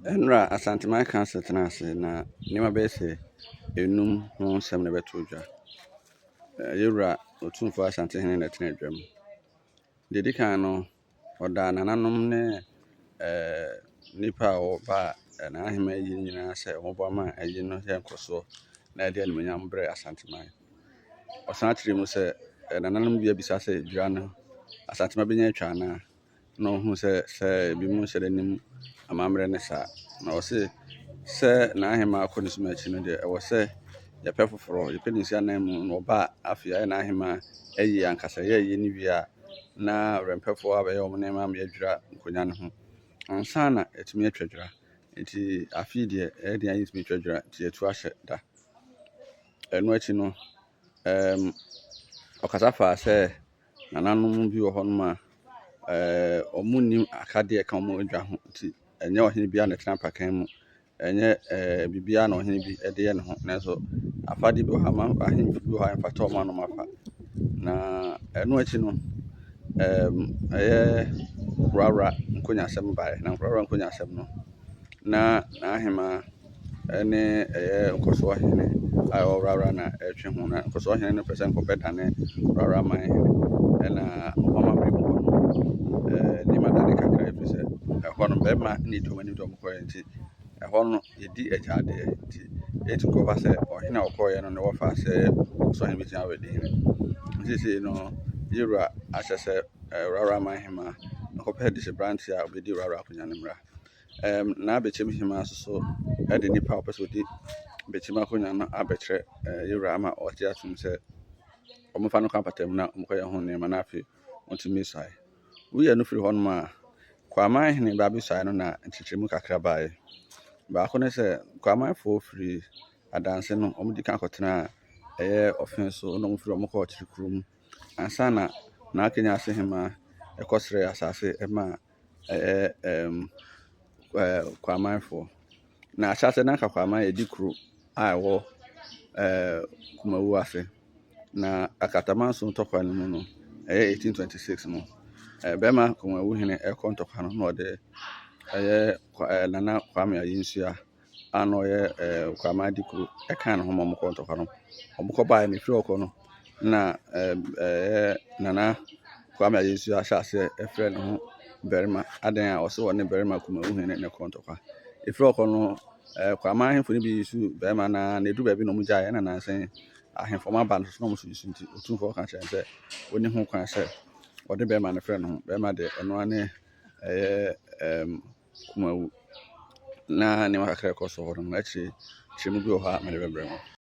Nnora Asanteman Council tenaa ase na nneɛma bɛyɛ sɛ enum ho nsɛm na ɛbɛtoo dwa. Yɛwura Otumfoɔ Asantehene na ɛtena dwam. Deɛ ɛdi kan no, ɔdaa nananom ne nnipa a wɔba n'ahemmaa yi nyinaa sɛ wɔboa ma ayi no yɛ nkɔsoɔ na ɛde animuonyam brɛ Asanteman. Ɔsan kyerɛ mu sɛ nananom bi abisa sɛ dwira no Asanteman bɛnya atwa anaa, na ɔhuu sɛ ebinom nhyɛ da nim amammerɛ ne saa. Na ɔse sɛ n'ahemmaa kɔ ne som akyi no deɛ, ɛwɔ sɛ yɛpɛ foforɔ, yɛpɛ ne nsi anan mu na ɔba a, afei ayɛ n'ahemmaa ayi ankasa. Yɛ ayi no wie a, na werɛmpɛfoɔ abɛyɛ wɔn nneɛma ama yɛadwira nkonnwa no ho ansa na yɛatumi atwa dwira. Nti afei deɛ, ɛyɛ den a yɛntumi ntwa dwira, nti yɛatu ahyɛ da. Ɛno akyi no, ɔkasa faa sɛ nananom bi wɔ hɔnom a wɔnnim akadeɛ a ɛka wɔn adwa ho, nti ɛnyɛ ɔhene biara na ɛtena apakan mu. Ɛnyɛ biribiara na ɔhene bi de yɛ ne ho, nanso afadeɛ bi wɔ hɔ a ahemfo bi wɔ hɔ a ɛmfata wɔn a na wɔafa. Na ɛno akyi no, ɛyɛ Worawora nkonnwasɛm baeɛ. Na Worawora nkonnwasɛm no, na n'ahemaa ne ɛyɛ Nkɔsoɔ hene a ɛwɔ Worawora na ɛretwe ho. Na Nkɔsoɔ hene no pɛ sɛ nkɔbɛdane Worawora man hene. Ɛna wɔn amammerɛ mu hɔ no, nneɛma dane kakra, ɛfiri sɛ ɛhɔ no bɛrima na ɛdi wɔn anim de wɔn kɔeɛ, nti ɛhɔ no yɛdi agyadeɛ, nti ɛtumi kɔba sɛ ɔhene a ɔkɔeɛ no ne wɔfa sɛ Nkɔsoɔ hene bɛtumi abɛdi hene. Nti seesei no, yɛwura ahyɛ sɛ Worawora man hemaa nkɔpɛ dehyeberanteɛ a ɔbɛdi Worawora akonnwa no mmra. Na Bɛkyɛm hemaa nso so de nipa a ɔpɛ sɛ ɔdi Bɛkyɛm akonnwa no abɛkyerɛ yɛwura ama ɔgye atom sɛ wɔmfa no kɔ apata mu na wɔnkɔyɛ ho nneɛma na afei wɔntumi suae. Woyɛ no firi hɔnom a, Kwaman hene ba abɛsuae no na nkyekyɛmu kakra baeɛ. Baako ne sɛ Kwamanfoɔ firi Adanse no, wɔdi kan kɔtenaa ɛyɛ Ɔfen so na wɔfiri hɔ wɔkɔɔ Kyerekurom ansa na Naa Kenya ase hemaa ɛkɔsrɛɛ asase maa ɛyɛ Kwamanfoɔ. Na ahyɛaseɛ na anka Kwaman yɛ di kuro a ɛwɔ Kumawu ase. Na Akatamanso ntɔkwa no mu no, ɛyɛ 1826 no, bɛrima Kumawu hene ɛkɔ ntɔkwa no na ɔde ɛyɛ Nana Kwame Ayinsua a na ɔyɛ Kwaman di kuro ɛkaa ne ho ma wɔkɔɔ ntɔkwa no. Wɔkɔ baeɛ no, ɛfiri hɔ kɔ no, na ɛyɛ Nana Kwame Ayinsua ahyɛ aseɛ ɛfrɛ ne ho barima adan a ɔsɛ ɔne barima Kumawu hene na ɛkɔɔ ntɔkwa. Ɛfiri hɔ kɔ no, Kwaman ahemfo no bi yi barima na ɛduru baabi na wɔn gyaeɛ, ɛna nansa ahemfo ɔmo aba no so na ɔmo nso yi so, nti Otumfoɔ ka kyerɛ no sɛ ɔnni ho kwan sɛ ɔde bɛrima no frɛ ne ho. Bɛrima deɛ, ɛno ara ne ɛyɛ Kumawu. Na nneɛma kakra a ɛkɔ so hɔ no, akyire kyerɛmu bi wɔ hɔ a mede bɛbrɛ mo.